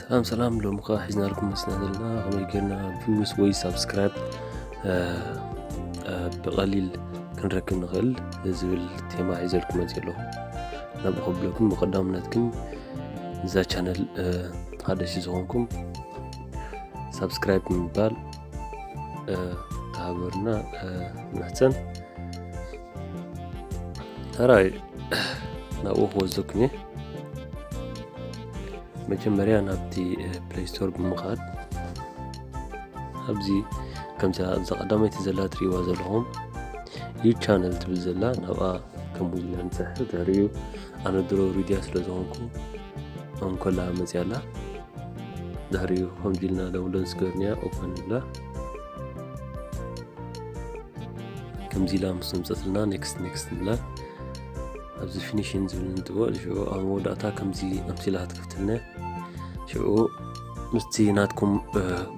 ሰላም ሰላም፣ ሎሚ ከኣ ሒዝናልኩም መፅና ዘለና ከመይ ጌርና ቪውስ ወይ ሳብስክራይብ ብቐሊል ክንረክብ ንኽእል ዝብል ቴማ ሒዘልኩም መፅእ ኣለኹ። ናብኡ ከብለኩም ብቐዳምነት ግን እዛ ቻነል ሓደሽቲ ዝኾንኩም ሳብስክራይብ ብምባል ተሃበሩና ንሕፀን። ሕራይ ናብኡ ክወዘኩም እየ። መጀመርያ ናብቲ ፕሌይ ስቶር ብምኻድ ኣብዚ ከምዚ ኣብዛ ቀዳመይቲ ዘላ ትሪእዋ ዘለኹም ዩ ቻነል ትብል ዘላ ናብኣ ከም ኢልና ንፅሕፍ። ድሕሪኡ ኣነ ድሮ ሪድያ ስለ ዝኾንኩ ኣንኮላ መፅያ ኣላ። ድሕሪኡ ከምዚ ኢልና ዳውንሎድ ስገርንያ ኦፐን ንብላ። ከምዚ ኢላ ምስ ተምፀትልና ኔክስት ኔክስት ንብላ። ኣብዚ ፊኒሽን ዝብል ንጥበ ሽዑ ኣብ መወዳእታ ከምዚ ኣምሲላ ክትከፍትልና። ሽዑ ምስቲ ናትኩም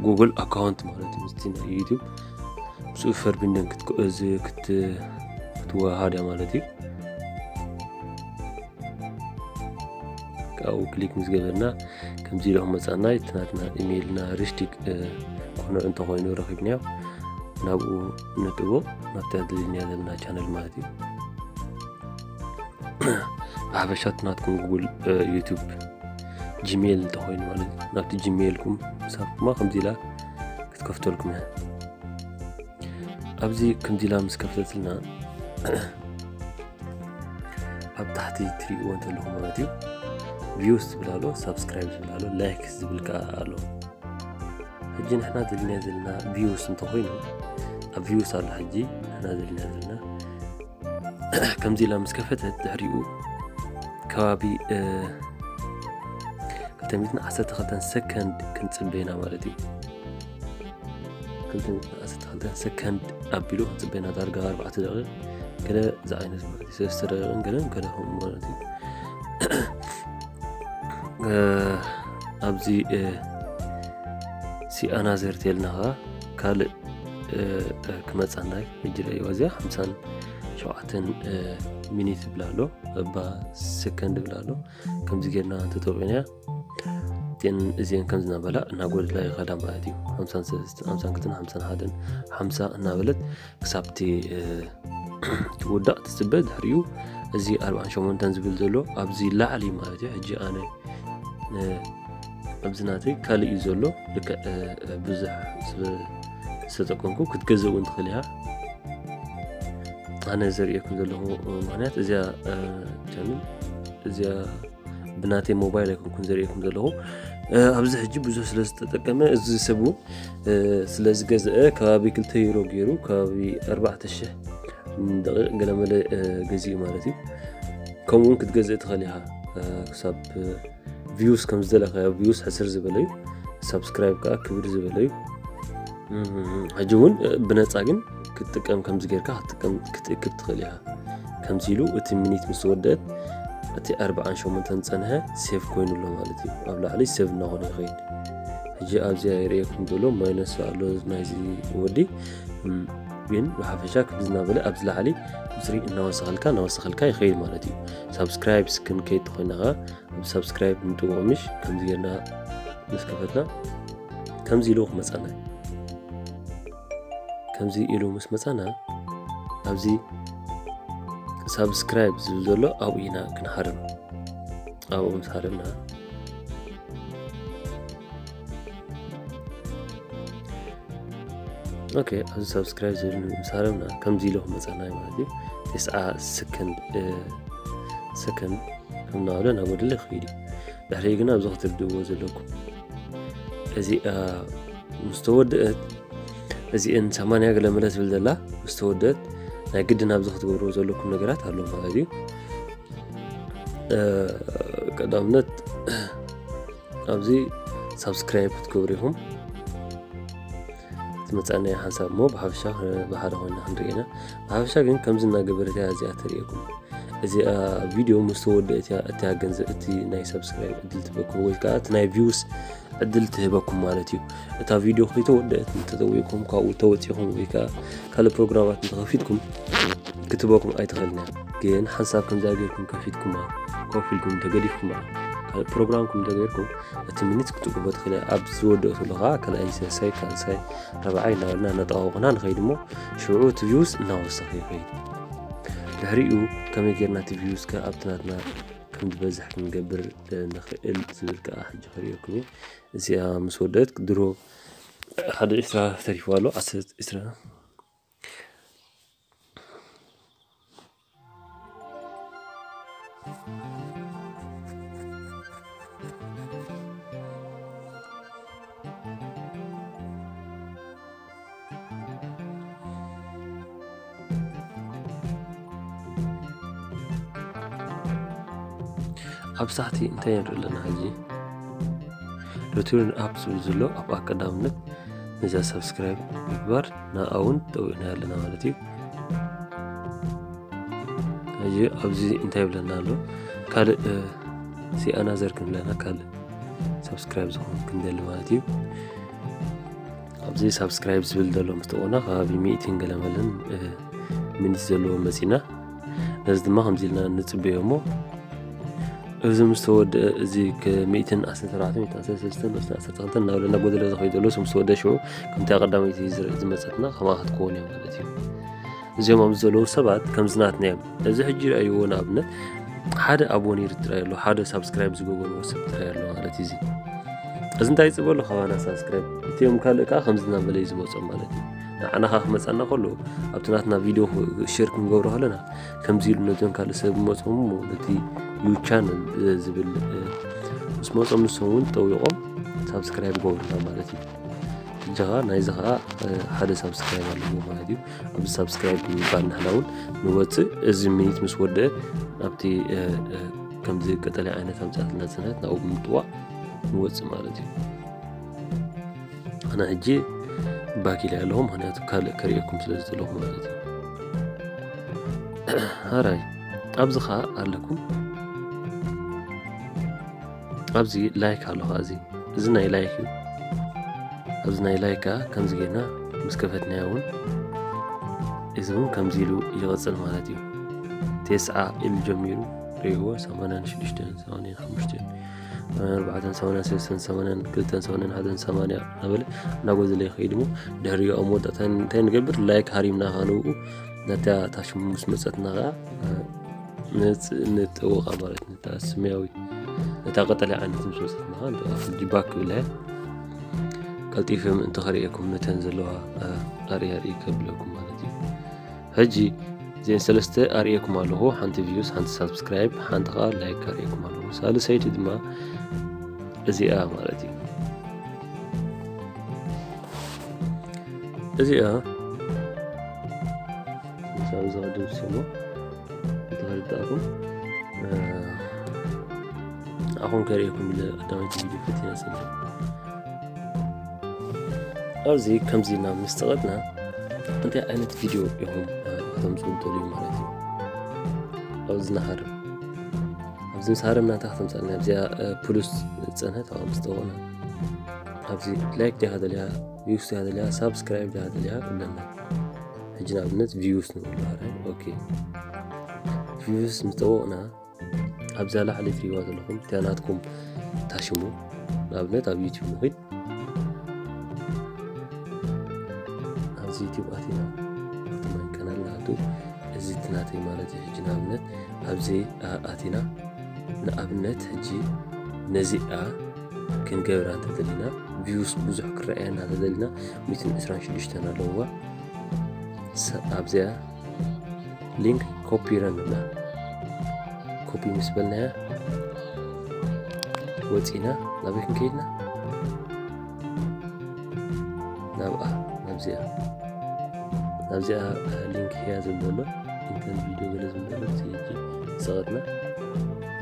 ጉግል ኣካውንት ማለት እዩ ምስቲ ናይ ዩቱብ ምስኡ ፈርቢንደን ክትወሃሃድ እያ ማለት እዩ። ካብኡ ክሊክ ምስ ገበርና ከምዚ ኢሉ ክመፃና እቲ ናትና ኢሜይልና ሪስቲክ ኮኖ እንተኮይኑ ረኪብናዮ ናብኡ ንጥቦ ናብታ ደሊናያ ዘለና ቻነል ማለት እዩ። ብሓፈሻ እቲ ናትኩም ጉግል ዩቱብ ጂሜል እንተኮይኑ ማለት እዩ ናብቲ ጂሜልኩም ሳብኩማ ከምዚ ኢላ ክትከፍተልኩም እያ። ኣብዚ ከምዚ ኢላ ምስ ከፍተትልና ኣብ ታሕቲ ትሪእዎ እንተለኹም ማለት እዩ ቪውስ ዝብል ኣሎ፣ ሳብስክራይብ ዝብል ኣሎ፣ ላይክ ዝብል ከዓ ኣሎ። ሕጂ ንሕና ደሊና ዘለና ቪውስ እንተኮይኑ ኣብ ቪውስ ኣሎ። ሕጂ ንሕና ደሊና ዘለና ከምዚ ኢላ ምስ ከፈተት ድሕሪኡ ከባቢ ክልተ ሚእትን ዓሰርተ ክልተን ሰከንድ ክንፅበ ኢና ማለት እዩ። ክልተ ሚእትን ዓሰርተ ክልተን ሰከንድ ኣቢሉ ክንፅበ ኢና ዳርጋ ኣርባዕተ ደቂቕ ገለ ዝዓይነት ማለት እዩ። ሰለስተ ደቂቕን ገለን ገለ ከምኡ ማለት እዩ። ኣብዚ ሲኣና ዘርቴልና ከዓ ካልእ ክመፃና እዩ። ሕጂ ረእይዋ እዚኣ ሓምሳን ሸውዓተን ሚኒት ይብላ ኣሎ እባ ሰከንድ ይብላ ኣሎ። ከምዚ ጌርና እንተጠውዒና እን እዚአን ከም ዝናበላ እናጎደላ ይኸዳ ማለት እዩ። ሓምሳን ክልተን ሓምሳን ሓደን ሓምሳ እናበለት ክሳብቲ ትውዳእ ትፅበ። ድሕሪኡ እዚ ኣርባዓን ሸሞንተን ዝብል ዘሎ ኣብዚ ላዕሊ ማለት እዩ። ሕጂ ኣነ ኣብዚ ናተይ ካልእ እዩ ዘሎ ልክዕ ብዙሕ ዝተጠቀምኩ ክትገዝእ እውን ትኽእል እያ። ኣነ ዘርእየኩም ዘለኹ ምክንያት እዚኣ ቻነል እዚኣ ብናተይ ሞባይል ኣይኮንኩን ዘርእየኩም ዘለኹ። ኣብዚ ሕጂ ብዙሕ ስለ ዝተጠቀመ እዚ ሰብ እውን ስለ ዝገዝአ ከባቢ ክልተ ዩሮ ገይሩ ከባቢ ኣርባዕተ ሽሕ ደቂቕ ገለመለ ገዚኡ ማለት እዩ። ከምኡውን ክትገዝእ ትኽእል ኢኻ ክሳብ ቪውስ ከም ዝደለኻዮ ቪውስ ሕስር ዝበለ እዩ። ሳብስክራይብ ከዓ ክብር ዝበለ እዩ። ሕጂ እውን ብነፃ ግን ክትጥቀም ከምዚ ጌርካ ክትጥቀም ክትእክብ ትኽእል ኢኻ። ከምዚ ኢሉ እቲ ሚኒት ምስ ወደአት እቲ ኣርባዓን ሸሞንተን ዝፀንሐ ሴቭ ኮይኑ ኣሎ ማለት እዩ። ኣብ ላዕሊ ሴቭ እናኾነ ይኸይድ። ሕጂ ኣብዚኣ ይርእየኩም ዘሎ ማይነስ ኣሎ ናይዚ ወዲ ግን ብሓፈሻ ክብዚ እናበለ ኣብዚ ላዕሊ ቁፅሪ እናወሰኸልካ እናወሰኸልካ ይኸይድ ማለት እዩ። ሳብስክራይብ ስክን ከይድ ተኮይና ከዓ ኣብ ሳብስክራይብ ንጥውቕ ምሽ ከምዚ ጌርና ምስ ከፈትና ከምዚ ኢሉ ክመፀና ከምዚ ኢሉ ምስ መፀና ኣብዚ ሳብስክራይብ ዝብል ዘሎ ኣብኡ ኢና ክንሃርም። ኣብኡ ምስ ሃርምና ኦኬ ኣብዚ ሳብስክራይብ ዝብል ምስ ሃረምና ከምዚ ኢሉ ክመፀና እዩ ማለት እዩ። ተስዓ ሰከንድ ሰከንድ ከም እናበለ እናጎደለ ይኸይድ እዩ። ድሕሪ ግና ኣብዚ ክትርድእዎ ዘለኩም እዚ ምስ ተወደአት እዚአን ሰማንያ ገለ መለ ትብል ዘላ ምስ ተወደአት ናይ ግድን ኣብዚ ክትገብርዎ ዘለኩም ነገራት ኣሎ ማለት እዩ። ቀዳምነት ኣብዚ ሳብስክራይብ ክትገብሩ ኢኹም። ትመፃና ሓንሳብ እሞ ብሓፈሻ ብሓደ ኮይና ክንርኢ ኢና። ብሓፈሻ ግን ከምዚ እናገበረት እያ እዚኣ ተርእየኩም። እዚኣ ቪድዮ ምስ ተወደአት እያ እታ ገንዘብ እቲ ናይ ሳብስክራይብ ዕድል ትህበኩም ወይ ከዓ እቲ ናይ ቪውስ ዕድል ትህበኩም ማለት እዩ። እታ ቪድዮ ከይተወደአት እንተጠዊቕኩም ካብኡ ተወፂኹም ወይ ከዓ ካልእ ፕሮግራማት እንተኸፊትኩም ክትህበኩም ኣይትኽእልን እያ። ግን ሓንሳብ ከምዚኣ ጌርኩም ከፊትኩማ ኮፍ ኢልኩም ተገዲፍኩማ ካልእ ፕሮግራምኩም እንተገይርኩም እቲ ሚኒት ክትቅቦ ትኽእል እያ። ኣብ ዝወደእትሉ ከዓ ካልኣይ፣ ሳልሳይ፣ ካልሳይ፣ ራብዓይ እናበልና እናጠዋወቕና ንኸይድ እሞ ሽዑ እቲ ቪውስ እናወሰኸ ይኸይድ። ድሕሪኡ ከመይ ጌርና እቲ ቪውስ ከ ኣብቲ ናትና ከም ዝበዝሕ ክንገብር ንኽእል ዝብል ከዓ ሕጂ ክርእየኩም እየ። እዚኣ ምስ ወደት ድሮ ሓደ ዕስራ ተሪፉ ኣሎ። ዓሰርተ ዕስራ ኣብ ሳሕቲ እንታይ ንርኢ ኣለና ሕጂ? ሪቱርን ኣፕ ዝብል ዘሎ ኣብ ኣቀዳምነት ነዛ ሳብስክራይብ ምግባር ንኣ እውን ጠዊቕና ኣለና ማለት እዩ። ሕጂ ኣብዚ እንታይ ይብለና ኣሎ? ካልእ ሲኣናዘር ክንብለና ካልእ ሳብስክራይብ ዝኾን ክንደሊ ማለት እዩ። ኣብዚ ሳብስክራይብ ዝብል ዘሎ ምስ ተቆና ከባቢ ሚእትን ገለ መለን ሚኒት ዘለዎ መፂና። ነዚ ድማ ከምዚ ኢልና ንፅበዮ እሞ እዚ ምስ ተወደአ እዚ ከ ሚእትን ዓሰርተ ኣርባዕተ፣ ሚእትን ዓሰርተ ሰለስተ፣ ሚእትን ዓሰርተ ክልተ እናበለ እናጎደለ ዝኸይድ ዘሎ ምስ ተወደአ ሽዑ ከምቲ ቀዳመይቲ ዝረ- ዝመፀትና ከምኣ ክትከውን እያ ማለት እዩ። እዚኦም ኣብዚ ዘለዉ ሰባት ከምዚ ናትና እዮም። እዚ ሕጂ ረኣይዎ ንኣብነት ሓደ ኣቦኔር ጥራይ ኣሎ፣ ሓደ ሳብስክራይብ ዝገበርዎ ሰብ ጥራይ ኣሎ ማለት እዩ። እዚ እዚ እንታይ ይፅበ ኣሎ ካባና ሳብስክራይብ እቲኦም ካልእ ከዓ ከምዚ እናበለ እዩ ዝመፆም ማለት እዩ። ንዓና ከዓ ክመፃና ከሎ ኣብቲ ናትና ቪድዮ ክ- ሼር ክንገብሮ ከለና ከምዚ ኢሉ ነዚኦም ካልእ ሰብ መፆም እሞ ነቲ ዩ ቻነል ዝብል እ፣ ምስ መፆም ንሶም እውን ጠዊቖም ሳብስክራይብ ይገብሩና ማለት እዩ። ሕጂ ከዓ ናይዚ ከዓ እ፣ ሓደ ሳብስክራይብ ኣለዎ ማለት እዩ። ኣብዚ ሳብስክራይብ ብምባል ንሕና እውን ንወፅእ። እዚ ሚኒት ምስ ወደአ ኣብቲ እ፣ እ፣ ከምዚ ቀጠልያ ዓይነት ኣምፅኣትና ዝፀንሐት ናብኡ ብምጥዋቕ ንወፅእ ማለት እዩ። ኣነ ሕጂ ባክ ኢለ ኣለኹ፣ ምክንያቱ ካልእ ከርእየኩም ስለ ዝደለኹ ማለት እዩ። ሃራይ ኣብዚ ከዓ ኣለኩም፣ ኣብዚ ላይክ ኣሎ ከዓ እዚ እዚ ናይ ላይክ እዩ። ኣብዚ ናይ ላይክ ከዓ ከምዚ ጌርና ምስ ከፈትናዮ እውን እዚ እውን ከምዚ ኢሉ ይቕፅል ማለት እዩ። ቴስዓ ኢሉ ጀሚሩ ርእይዎ ሰማንያን ሽዱሽተን ሰማንያን ሓሙሽተን ኣርባዕተን ሰማንያን ሰለስተን ሰማንያን ክልተን ሰማንያን ሓደን ሰማንያ እናበለ እናጎደለ ይኸይድ እሞ ድሕሪኡ ኣብ መወዳእታ እንታይ ንገብር? ላይክ ሃሪምና ከዓ ንብኡ ነታ ታሽሙ ምስ መፀትና ከዓ ነፅ- ንጥውቓ ማለት ነታ ስማያዊ ነታ ቀጠልያ ዓይነት ምስ መፀትና ከዓ ንጥውቓ። ሕጂ ባክ ክብላ እየ። ቀልጢፈ ምእንቲ ከርእየኩም ነተን ዘለዋ ኣርኢ ኣርኢ ከብለኩም ማለት እዩ። ሕጂ እዚአን ሰለስተ ኣርእየኩም ኣለኹ። ሓንቲ ቪዩስ፣ ሓንቲ ሳብስክራይብ፣ ሓንቲ ከዓ ላይክ ኣርእየኩም ኣለኹ። ሳልሰይቲ ድማ እዚኣ ማለት እዩ። እዚኣ ምሳብ ዝቐድም ዝሰሞ እንተኸርዳእኩም ኣኹም ከርእየኩም ኢለ ቀዳመይቲ ቪድዮ ፈቲና ሰለ ኣብዚ ከምዚ ኢና ምስ ተቐጥና እንታይ ዓይነት ቪድዮ ኢኹም ከተምፅኡ ትደልዩ ማለት እዩ። ኣብዚ ንሃርም ኣብዚ ምስ ሃረምና እንታይ ከተምፃልና ኣብዚኣ ፕሉስ ፀንሐት ኣብ ምስ ጠቕና ኣብዚ ላይክ ዲኻ ደልያ ቪውስ ዲኻ ደልያ ሳብስክራይብ ዲኻ ደልያ ኣለና። ሕጂ ንኣብነት ቪውስ ንብሉ ሃራይ ኦኬ ቪውስ ምስ ጠወቕና ኣብዛ ላዕሊ ትሪእዋ ዘለኹም እቲኣ ናትኩም ታሽሙ ንኣብነት ኣብ ዩቲዩብ ንኺድ ኣብዚ ዩቲዩብ ኣቲና ኣቲ ማይ ካናል ናቱ እዚ እቲ ናተይ ማለት እዩ። ሕጂ ንኣብነት ኣብዚ ኣቲና ንኣብነት ሕጂ ነዚኣ ክንገብራ እንተደሊና ቪውስ ብዙሕ ክረኣየና እንተደሊና ሚእትን ዕስራን ሽዱሽተን ኣለውዋ ኣብዚኣ ሊንክ ኮፒ ረን ንብላ። ኮፒ ምስ በልናያ ወፂና ናበይ ክንከይድና? ናብኣ ናብዚኣ ናብዚኣ ሊንክ ህያ ዝብል ዘሎ ኢንተር ቪድዮ ገለ ዝብል ዘሎ እዚ ሕጂ ዝፀቐጥና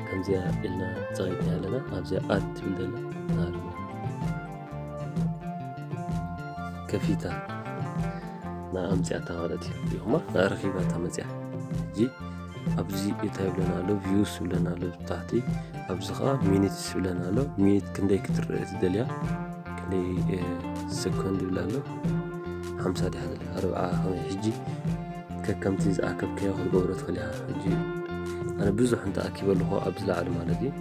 ከምዚኣ ኢልና ፀቒጥና ኣለና። ኣብዚኣ ኣድ ትብል ዘላ ናሃልና ከፊታ ንኣምፅኣታ ማለት እዩ። ሪኹማ ንኣረኺባታ መፅያ ሕጂ ኣብዚ እንታይ ይብለና ኣሎ? ቪውስ ይብለና ኣሎ ብታሕቲ። ኣብዚ ከዓ ሚኒትስ ይብለና ኣሎ። ሚኒት ክንደይ ክትረአ ትደልያ? ክንደይ ሰኮንድ ይብላ ኣሎ? ሓምሳ ድያ ደለ ኣርብዓ ከመይ? ሕጂ ከከምቲ ዝኣከብከዮ ክትገብሮ ትኽእል ኢኻ። ሕጂ ኣነ ብዙሕ እንተኣኪበ ኣለኹ ኣብዚ ላዕሊ ማለት እዩ።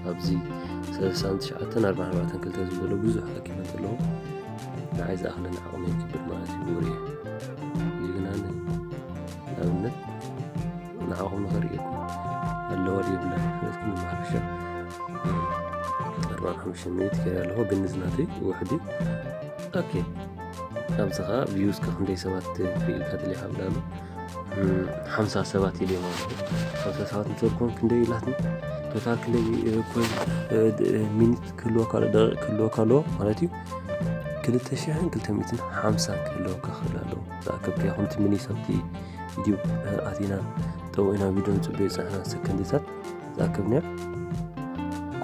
ኣብዚ ሰላሳን ትሽዓተን ኣርባዕን ኣርባዕተን ክልተ ዝብል ዘሎ ብዙሕ ኣኪመንት ኣለዎ። ንዓይ ዝኣኽለኒ ዓቕሚ ይገብር ማለት እዩ። ውሪ ግና ንኣብነት ንዓኹም ንኸርእየኩም ኣለዋ ድዩ ብላ ፍለጥኩም ማሕረሻ ኣርባዕን ሓሙሽተን ሚኒት ከይደ ኣለኹ ግን ንዝናተይ ውሕዲ ኦኬ። ኣብዚ ኸዓ ቪውስ ከ ክንደይ ሰባት ክርኢ ኢልካ ደሊኻ ብላሉ ሓምሳ ሰባት ኢለ ማለት እዩ። ሓምሳ ሰባት ምስ በልኩም ክንደይ ኢላትኒ? ቶታል ክንደይ እ፣ ኮይን እ፣ ድ- እ፣ ሚኒት ክህልወካ ኣሎ፣ ደቂቕ ክህልወካ ኣለዎ ማለት እዩ። ክልተ ሽሕን ክልተ ሚእትን ሓምሳን ክህልወካ ክእል ኣለዎ። ዝኣከብ ከይኹም እቲ ሚኒት ኣብቲ ቪድዮ እ፣ ኣቲና ጠውኢና ቪድዮ ንፅበዮ ዝፀናሕና ሰከንድታት ዝኣከብንያ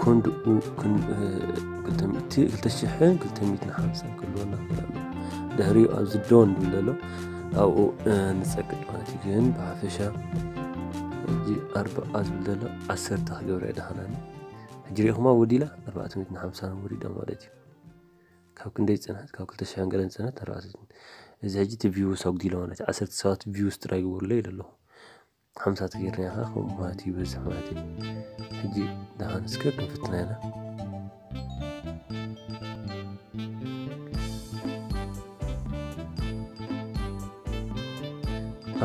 ኮንድኡ ክን- እ፣ ክልተ ሚእቲ ክልተ ሽሕን ክልተ ሚእትን ሓምሳን ክህልወና ክእል ኣለዎ። ድሕሪኡ ኣብዚ ዶን ዝብል ዘሎ ኣብኡ እ፣ ንፀግድ ማለት እዩ። ግን ብሓፈሻ ሕጂ ኣርባዓ ዝብል ዘሎ ዓሰርተ ክገብረ ደሃናኒ ሕጂ ሪኢኹማ ወዲላ ኣርባዕተ ሚእትን ሓምሳን ወሪዳ ማለት እዩ። ካብ ክንደይ ዝፀንሐት ካብ ክልተ ሽሕን ገለን ዝፀንሐት ኣርባዕተ ሚእትን እዚ ሕጂ እቲ ቪውስ ኣጉዲሎ ማለት እዩ። ዓሰርተ ሰባት ቪውስ ጥራይ ግበሩለይ ኢለ ኣለኹ። ሓምሳ ተገይርና ኢኻ ከምኡ ማለት እዩ ይበዝሕ ማለት እዩ። ሕጂ ደሓን እስከ ክንፍትና ኢና።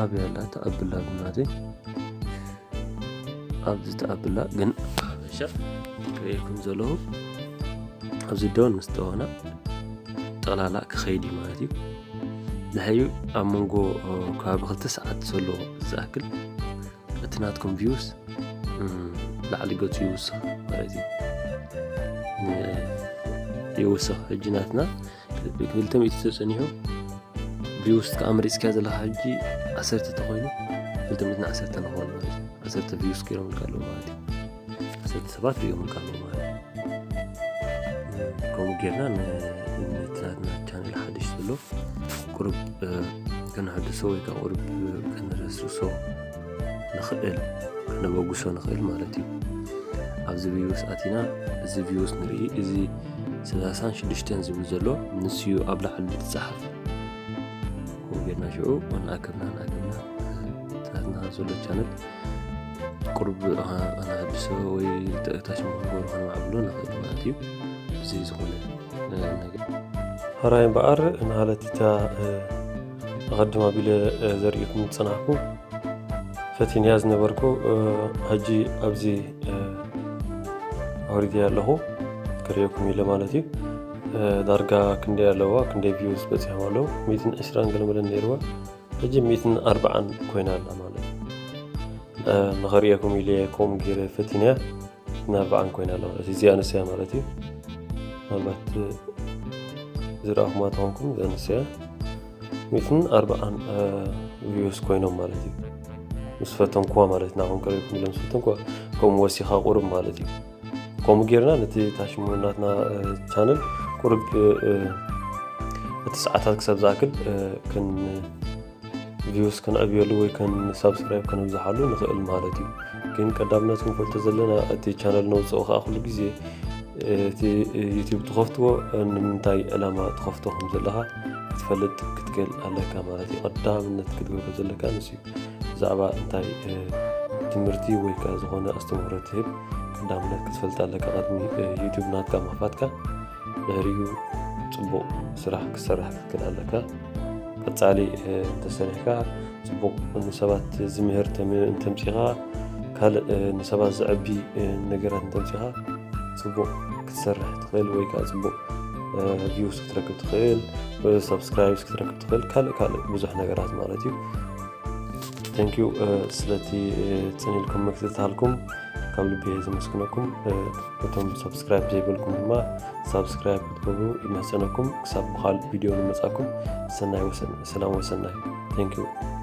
ኣብያ ኣላ ተኣብላ ብናተይ ኣብዚ ተኣብላ ግን ሓበሻ ክርእየኩም ዘለኹ ኣብዚ ዶን ምስ ጠወና ጠቕላላ ክኸይድ እዩ ማለት እዩ። ድሕሪኡ ኣብ መንጎ ከባቢ ክልተ ሰዓት ዘሎ ዝኣክል እቲ ናትኩም ቪውስ ላዕሊ ገፁ ይውስኽ ማለት እዩ። ይውስኽ ሕጂ ናትና ክልተ ሚእቲ ተፀኒሑ ቪውስ ከዓ መሪፅካ ዘለካ ሕጂ ዓሰርተ ተኮይኑ ክልተ ሚእትን ዓሰርተ ንኸውን ማለት እዩ። ዓሰርተ ቪውስ ገይሮምልካ ኣለዉ ማለት እዩ። ዓሰርተ ሰባት ሪኦምልካ ኣለዉ ማለት እዩ። ከምኡ ጌርና ን- ነቲ ናትና ቻነል ሓድሽ ዘሎ ቁሩብ እ፣ ከነሐድሶ ወይ ከዓ ቁሩብ እ፣ ከነረስርሶ ንኽእል ከነበጉሶ ንኽእል ማለት እዩ። ኣብዚ ቪውስ ኣቲና እዚ ቪውስ ንርኢ እዚ ሰላሳን ሽዱሽተን ዝብል ዘሎ ንስዩ ኣብ ላዕሊ ዝፀሓፍ ከምኡ ጌርና ሽዑ እናኣከብና እናኣከብና ናትና ዘሎ ቻነል ቁሩብ ኣናድሶ ወይ ተእታሽ መንጎሩ ከነማዕብሎ ንኽእል ማለት እዩ። ብዘይ ዝኾነ ነገር ሕራይ እምበኣር ንሃለቲታ ኣቐድም ኣቢለ ዘርእየኩም ዝጸናሕኩ ፈቲንያ ዝነበርኩ ሕጂ ኣብዚ ኣውሪድያ ኣለኹ ክርእየኩም ኢለ ማለት እዩ። ዳርጋ ክንደይ ኣለዋ ክንደይ ቪውስ በፂሖም ኣለዉ ሚእትን ዕስራን ገለመለን ነይርዋ ሕጂ ሚእትን ኣርባዓን ኮይና ኣላ ማለት እዩ። ንኸርእየኩም ኢለ ከምኡ ገይረ ፈቲንያ ሚእትን ኣርባዓን ኮይና ኣላ ማለት እዩ። እዚኣ ንስያ ማለት እዩ። ምናልባት ዝረኣኹማ ተኾንኩም እዚኣ ንስያ ሚእትን ኣርባዓን ቪውስ ኮይኖም ማለት እዩ። ምስ ፈተንኩዋ ማለት ናኹም ከርእየኩም ኢለ ምስ ፈተንኩዋ ከምኡ ወሲኻ ቁሩብ ማለት እዩ። ከምኡ ጌርና ነቲ ታሽሙ ናትና ቻነል ቁሩብ እቲ ሰዓታት ክሳብ ዝኣክል ክን ቪውስ ክንዕብየሉ ወይ ከን ሳብስክራይብ ከነብዝሓሉ ንኽእል ማለት እዩ። ግን ቀዳምነት ክንፈልጦ ዘለና እቲ ቻነል ነውፅኦ ከዓ ኩሉ ግዜ እቲ ዩቲዩብ ትኸፍትዎ ንምንታይ ዕላማ ትኸፍቶ ከም ዘለኻ ክትፈልጥ ክትክእል ኣለካ ማለት እዩ። ቀዳምነት ክትገብሮ ዘለካ ንሱ እዩ። ብዛዕባ እንታይ ትምህርቲ ወይ ከዓ ዝኾነ ኣስተምህሮ ትህብ ቀዳምነት ክትፈልጥ ኣለካ ቅድሚ ዩቲዩብ ናትካ ምኽፋትካ። ድሕሪኡ ፅቡቕ ስራሕ ክትሰርሕ ክትክእል ኣለካ። ቀፃሊ እንተሰሪሕካ ፅቡቕ ንሰባት ዝምህር እንተምፂኻ ካልእ ንሰባት ዘዕቢ ነገራት እንተምፂኻ ፅቡቕ ክትሰርሕ ትኽእል ወይ ከዓ ፅቡቕ ቪውስ ክትረክብ ትኽእል፣ ሳብስክራይብስ ክትረክብ ትኽእል፣ ካልእ ካልእ ብዙሕ ነገራት ማለት እዩ። Thank you ስለቲ ፅን ኢልኩም ምክትታልኩም ካብ ልቢ እየ ዘመስግነኩም። እቶም ሳብስክራይብ ዘይበልኩም ድማ ሳብስክራይብ ክትገብሩ ይማፀነኩም። ክሳብ ብካልእ ቪድዮ ንመፃኩም ሰናይ ወሰን ሰላም ወሰናይ። Thank you።